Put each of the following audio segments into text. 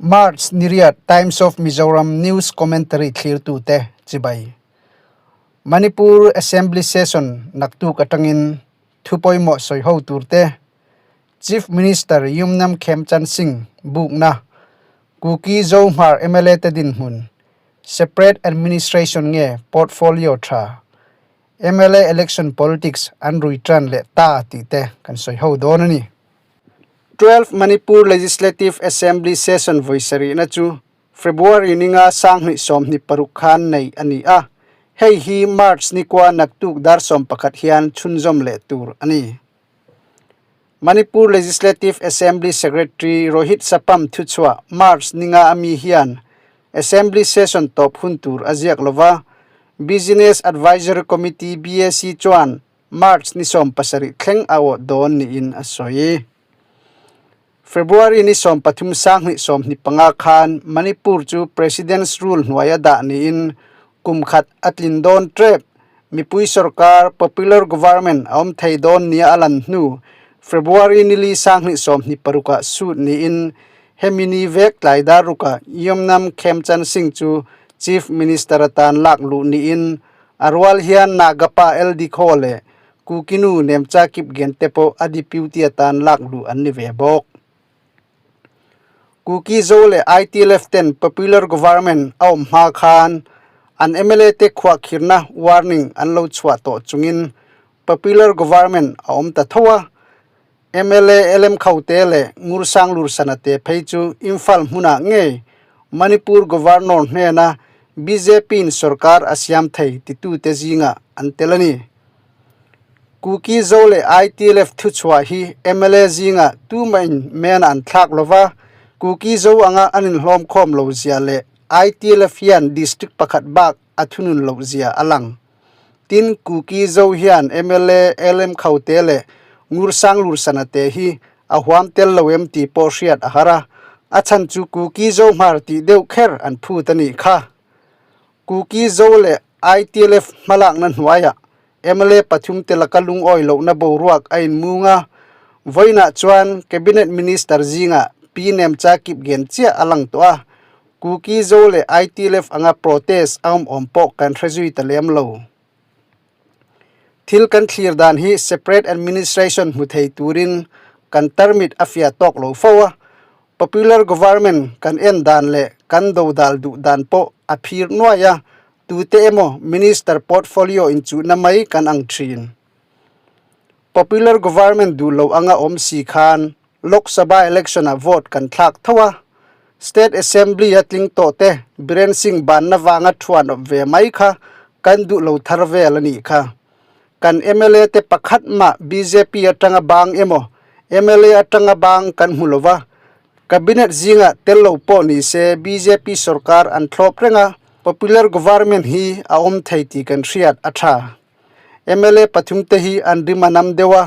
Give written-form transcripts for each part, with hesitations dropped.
March niriat Times of Mizoram News Commentary thlirtute chibai. Manipur Assembly Session naktuk atangin thu pawimawh sawi ho turte Chief Minister Yumnam Khemchand Singh bukna Kuki Zo Hmar mla te dinhmun Separate Administration nge Portfolio tha mla Election Politics an rui tan leh ta tih te kan sawi ho dawn a ni. 12 Manipur Legislative Assembly Session vawi sarihna chu February ninga 2026 khan nei a ni a, hei hi March nikua naktuk dar 11 hian chhunzawm leh tur a ni. Manipur Legislative Assembly Secretary Rohit Sapam thuchhuah March ninga ami hian Assembly Session tawp hun tur a ziak lova, Business Advisory Committee, BAC, chuan March ni 17 thleng a awh dawn niin a sawi. February ni 13 2025 khan Manipur chu President's Rule hnuaia dah niin kum khat a tlin dawn tep. Mipui sorkar, Popular Government, a awm thei dawn nia a lan hnu February ni li 2026 ah suit niin hemi ni vek tlai dar ruka Yumnam Khemchand Singh chu Chief Minister atan lak luh niin A rual hian Nagapa LD Khaw leh Kukinu Nemcha Kipgen te pawh a deputy atan lak luh an ni ve bawk. Kuki Zo leh ITLF ten Popular Government a awm hma khan an mla te khuahkhirna warning an lo chhuah tawh chungin Popular Government a awm ta tho a, mla LM Khaute leh Ngursang Lursana te phei chu Imphal hmunah ngei Manipur Governor hnena BJP-in sorkar a siam thei titute zingah an tel a ni. Kuki Zo leh ITLF thuchhuah hi mla zingah tumahin mena an thlak lo va, Kuki Zo anga an inhlawm khawm lo zia leh ITLF hian district pakhat bak a thunun loh zia a lang. Tin, Kuki Zo hian mla LM Khaute leh Ngursang Lursana te hi a huam tel lo em tih pawh hriat a har a, a chhan chu Kuki Zo hmar tih deuh kher an phut a nih kha. Kuki Zo leh ITLF hmalakna hnuaiah mla pathum te laka lungawi lohna boruak a inmung a, vawiinah chuan Cabinet Minister zingah Pi Nemcha Kipgen chiah a lang tawh a, Kuki Zo leh ITLF anga protest a awm awm pawh kan hre zui ta lem lo. Thil kan thlir dan hi separate administration hmu thei turin kan tarmit a fiah tawk lo fo a, popular government kan en dan leh kan dodal duh dan pawh a phir nuai a, tute emaw minister portfolio inchuhna mai kan ang thin. Popular government duh lo anga awm si khan Lok Sabha election ah vote kan thlak tho a, State Assembly a tling tawh te Biren Singh banna vanga thuan awp ve mai kha kan duh lo thar vel a nih kha. Kan mla te pakhat mah bjp atanga bang emaw mla atanga bang kan hmu lo va, Cabinet zingah tel lo pawh ni se bjp sorkar an thlawp reng a, Popular Government hi a awm thei tih kan hriat a tha. Mla pathum te hi an rim a nam deuh a,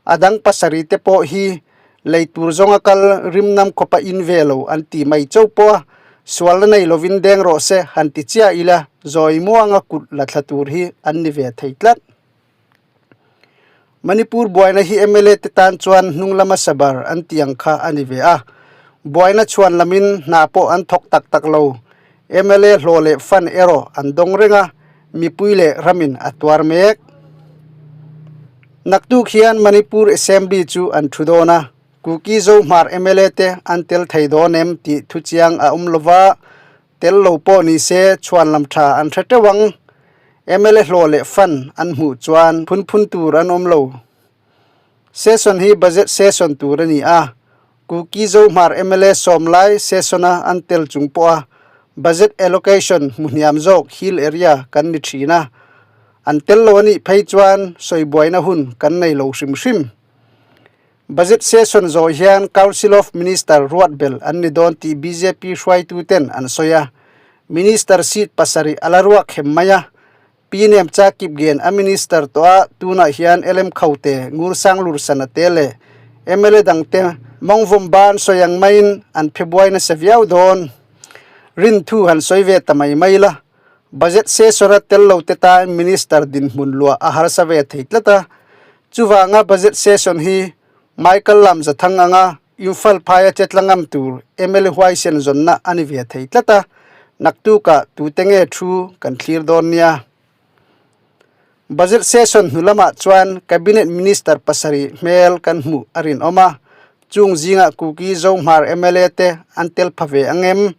a dang pasarih te pawh hi lei tur zawnga kal rim nam khawpa in ve lo an ti mai chauh pawh a, sual la nei lovin deng rawh se han ti chiah ila zawi muanga kut la thla tur hi an ni ve thei tlat. Manipur buaina hi mla te tan chuan hnung lama sabar an ti ang kha a ni ve a, buaina chhuan lamin hna pawh an thawk tak tak lo. Mla hlawh leh fund erawh an dawng reng a, mipui leh ramin a tuar mek. Naktuk hian Manipur Assembly chu an thu dawn a, Kuki Zo Hmar mla te an tel thei dawn em tih thu chiang a awm lova, tel lo pawh ni se chhuan lam tha an hre teuh ang. Mla hlawh leh fund an hmuh chuan phun phun tur an awm lo. Session hi budget session tur a ni a, Kuki Zohmar mla sawm lai session-a an tel chung pawha budget allocation hmu hniam zawk hill area kan ni thin a, an tel lo a nih phei chuan sawi buaina hun kan nei lo hrim hrim. Budget session zawh hian Council of Minister ruat bel an ni dawn tih bjp hruaituten an sawi a, Minister seat pasarih a la ruak hem mai a, Pi Nemcha Kipgen a Minister tawh a, tunah hian LM Khaute, Ngursang Lursana te leh mla dangte mawngvawm ban sawi ang maiin an phe buai nasa viau dawn. Rin thu han sawi ve ta mai mai la, Budget session-a tel lo te tan Minister dinhmun luah a harsa ve thei tlat a, chuvanga Budget session hi Michael Lamzathang anga. Imphal phaia chetla ngam tur mla huaisen zawnna a ni ve thei tlat a, naktukah tute nge thu kan thlir dawn nia. Budget session hnu lamah chuan Cabinet Minister pasarih hmel kan hmuh a rinawm a, chung zingah Kuki Zohmar mla te an tel pha ve ang em?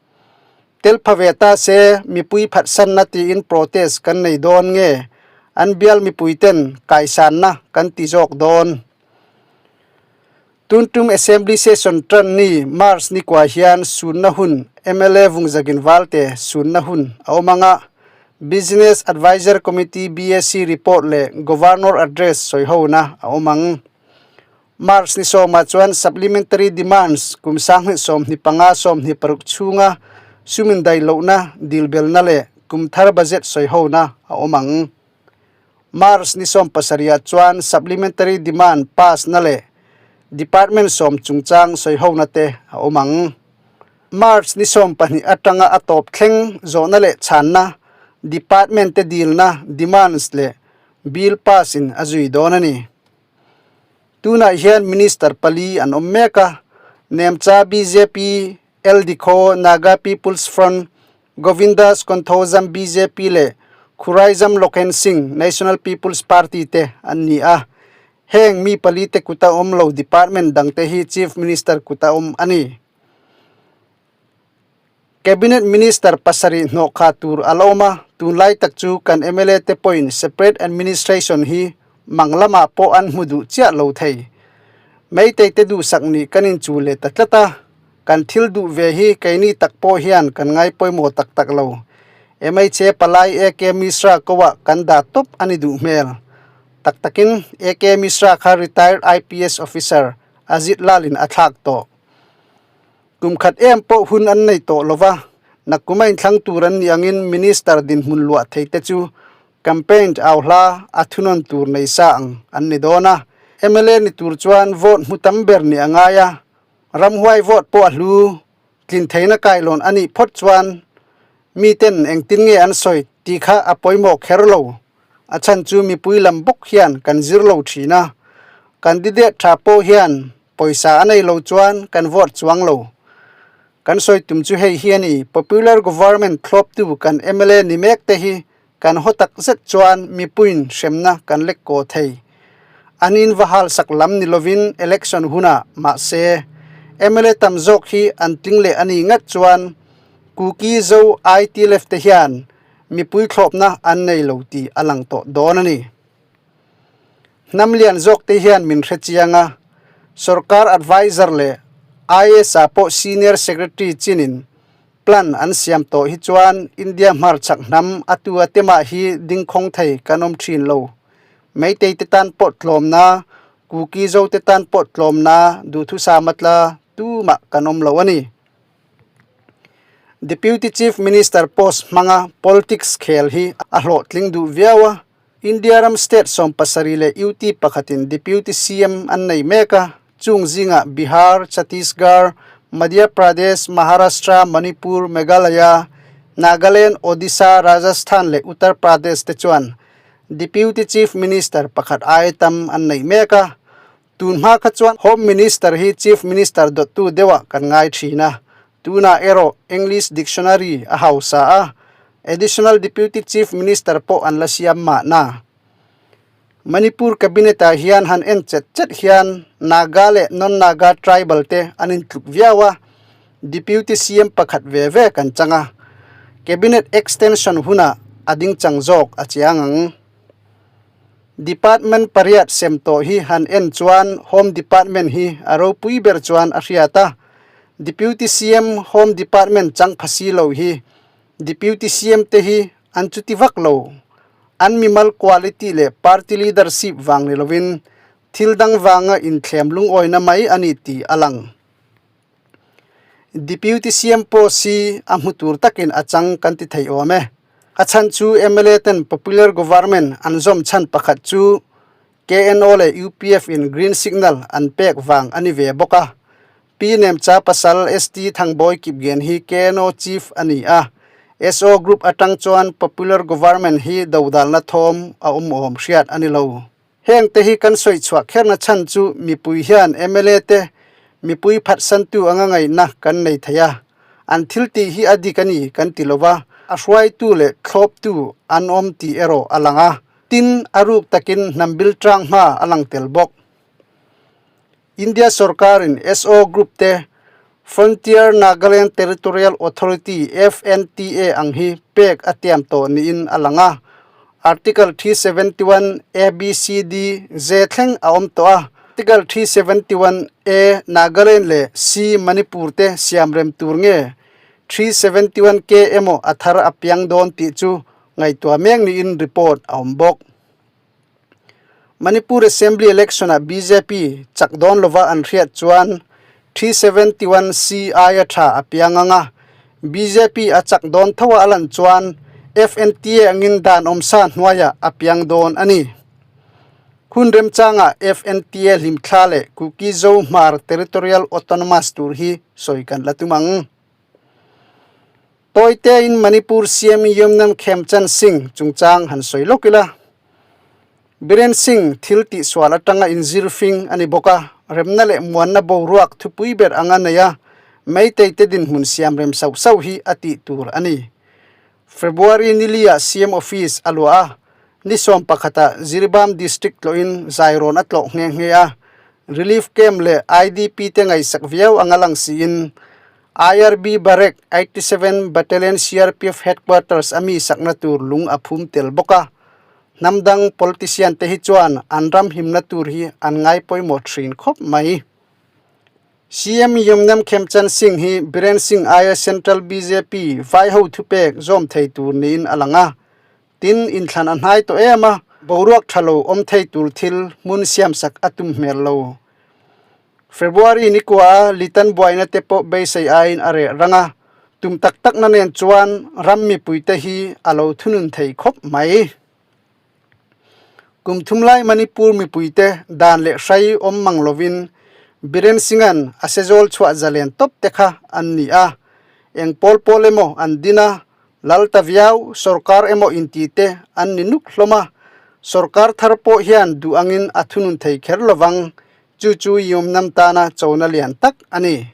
Tel pha ve ta se mipui phatsanna tiin protest kan nei dawn nge an bial mipuiten kaisanna kan ti zawk dawn? Tuntum Assembly Session tan ni March ni kua hian sunna hun mla Vungzagin Valte sunna hun a awm ang a, Business Adviser Committee, BAC, report leh Governor Address sawihona a awm ang. March ni sawmah chuan Supplementary Demands kum sanghnih 25 26 chhunga sumin daih lohna dilbelna leh kum thar budget sawihona a awm ang. March ni 17 ah chuan Supplementary Demand pass na leh Department sawm chungchang sawihona te a awm ang. March ni 12 atanga a tawp thleng zawhna leh chhanna, Department te dilna, demands, leh Bill pass in a zui dawn a ni. Tunah hian Minister pali an awm mek a, Nemcha bjp, Eldikho, Naga People's Front, Govindas Konthoujam bjp leh Khuraijam Lokhen Singh National People's Party te an ni a. Heng mi pali te kuta awm lo department dangte hi Chief Minister kuta awm a ni. Cabinet Minister pasarih hnawhkha tur a la awm a, tunlai tak chu kan mla te pawhin separate administration hi mang lamah pawh an hmu duh chiah lo thei. Meitei te duhsak nih kan inchu leh ta tlat a. Kan thil duh ve hi keini tak pawh hian kan ngai pawimawh tak tak lo. MHA palai AK Mishra koah kan dah tawp a ni duh hmel. Tak takin AK Mishra kha retired IPS officer Ajit Lal in a thlak tawh. Kum khat em pawh hun an nei tawh lova, nakkum a inthlang tur an nih angin Minister dinhmun luah thei te chu campaign au hla a thunawn tur nei sa ang an ni dawn a. Mla ni tur chuan vote hmu tam ber nih a ngai a, Ramhuai vote pawh a hlu, tlin theihna kailawn a nih phawt chuan miten engtin nge an sawi tih kha a pawimawh kher lo. A chhan chu mipui lam bawk hian kan zir lo thin a, candidate tha pawh hian pawisa a nei lo chuan kan vote chuang lo. Kan sawi tum chu hei hi a ni, popular government thlawptu kan mla ni mek te hi Kan haw tak zet chuan mipuiin hremna kan lek kaw thei. An in va halsak lam ni lovin election hunah mahse mla tam zawk hi an tling leh a ni ngat chuan Kuki Zo IT left te hian mipui thlawpna an nei lo tih a lang tawh dawn a ni. Hnam lian zawk te hian min hre chiang a, sorkar adviser leh IAS ah pawh senior secretary chinin Plan an siam tawh hi chuan India hmarchhak hnam a tu a te mah hi dingkhawng thei kan awm thin lo. Meitei te tan pawh tlawmna, Kuki zo te tan pawh tlawmna duhthusam a tla tu mah kan awm lo a ni. Deputy Chief Minister post hmanga politics khel hi a hlawhtling duh viau a, India ram state 17 leh UT pakhatin Deputy CM an nei mek a, Chung zingah Bihar, Chhattisgarh, Madhya Pradesh, Maharashtra, Manipur, Meghalaya, Nagaland, Odisha, Rajasthan leh Uttar Pradesh te chuan Deputy Chief Minister pakhat ai tam an neih mek a. Tun hma kha chuan Home Minister hi Chief Minister dawttu deuhah kan ngai thin a. Tunah erawh English Dictionary a hausa a, Additional Deputy Chief Minister pawh an la siam mahna. Manipur Cabinet ah hian han en chet chet hian Naga leh non-Naga tribal te an intluk viau a, Deputy CM pakhat ve ve kan chang a, Cabinet extension hunah a ding chang zawk a chiang ang. Department pariat sem tawh hi han en chuan Home Department hi a ropui ber chuan a hriat a, Deputy CM Home Department chang pha si lo hi Deputy CM te hi an chuti vak lo. An mimal quality leh party leadership vang ni lovin thil dang vanga inthlem lungawina mai a ni tih a lang. Deputy CM post hi a hmu tur takin a chang kan ti thei awm e. A chhan chu mla ten popular government an zawm chhan pakhat chu KNO leh UPF in green signal an pek vang a ni ve bawk a. Pi Nemcha pasal ST Thangbawi Kipgen hi KNO Chief a ni a, SO Group atang chuan Popular Government hi dodalna thawm a awm awm hriat a ni lo. Heng te hi kan sawi chhuah kherna chhan chu mipui hian mla te Mipui phatsantu anga ngaihna kan nei thei a, an thil tih hi a dik a ni kan ti lo va, a hruaitu leh thlawptu an awm tih erawh a lang a, tin a ruk takin hnam bil tang hma a lang tel bawk. India sorkarin SO Group te Frontier Nagaland Territorial Authority, FNTA, ang hi pek a tiam tawh niin a lang a. Article 371 A, B, C, D, J thleng a awm tawh a. Article 371 A, Nagaland leh C, Manipur te siam rem tur nge 371 K emaw a thar a piang dawn tih chu ngaihtuah mek niin report a awm bawk. Manipur Assembly Election-ah bjp chak dawn lova an hriat chuan 371 C aia tha a piang ang a, bjp a chak dawn tho a lan chuan FNTA angin dan awmsa hnuaiah a piang dawn a ni. Hun remchangah FNTA hlimthla leh Kuki Zo Hmar Territorial Autonomous tur hi sawi kan la tum ang. Tawitein Manipur CM Yumnam Khemchand Singh chungchang han sawi lawk ila. Biren Singh thil tihsual atanga inzir fing a ni bawk a, remna leh muanna boruak thupui ber anga nei a, Meitei te dinhmun siam rem sauh sauh hi a tih tur a ni. February niliah CM office a luah a, ni 11ah Jiribam District tlawhin Zairawn a tlawh nghe nghe a, Relief Camp leh IDP te ngaihsak viau anga lang siin IRB Barrack, 87 Battalion CRPF Headquarters a mi sakna tur lung a phum tel bawk a. Hnam dang politician te hi chuan an ram himna tur hi an ngai pawimawh thin khawp mai. CM Yumnam Khemchand Singh hi Biren Singh aia Central bjp vaiho thupek zawm thei tur niin a lang a. Tin, inthlan a hnai tawh em a, boruak tha lo awm thei tur thil hmun siamsak a tum hmel lo. February ni kua a Litan buaina te pawh beisei aiin a reh rang a, tum tak takna nen chuan ram mipuite hi a lo thunun thei khawp mai. Kum thum lai Manipur mipuite dan leh hrai awm mang lovin Biren Singh-a'n a sezawl chhuah zalen tawp te kha an ni a, eng pawl pawl emaw an din a, Lal ta viau, sorkar emaw inti te an ni nuk hlawm a, sorkar thar pawh hian duh angin a thunun thei kher lovang, chu chu Yumnam tana chona lian tak a ni.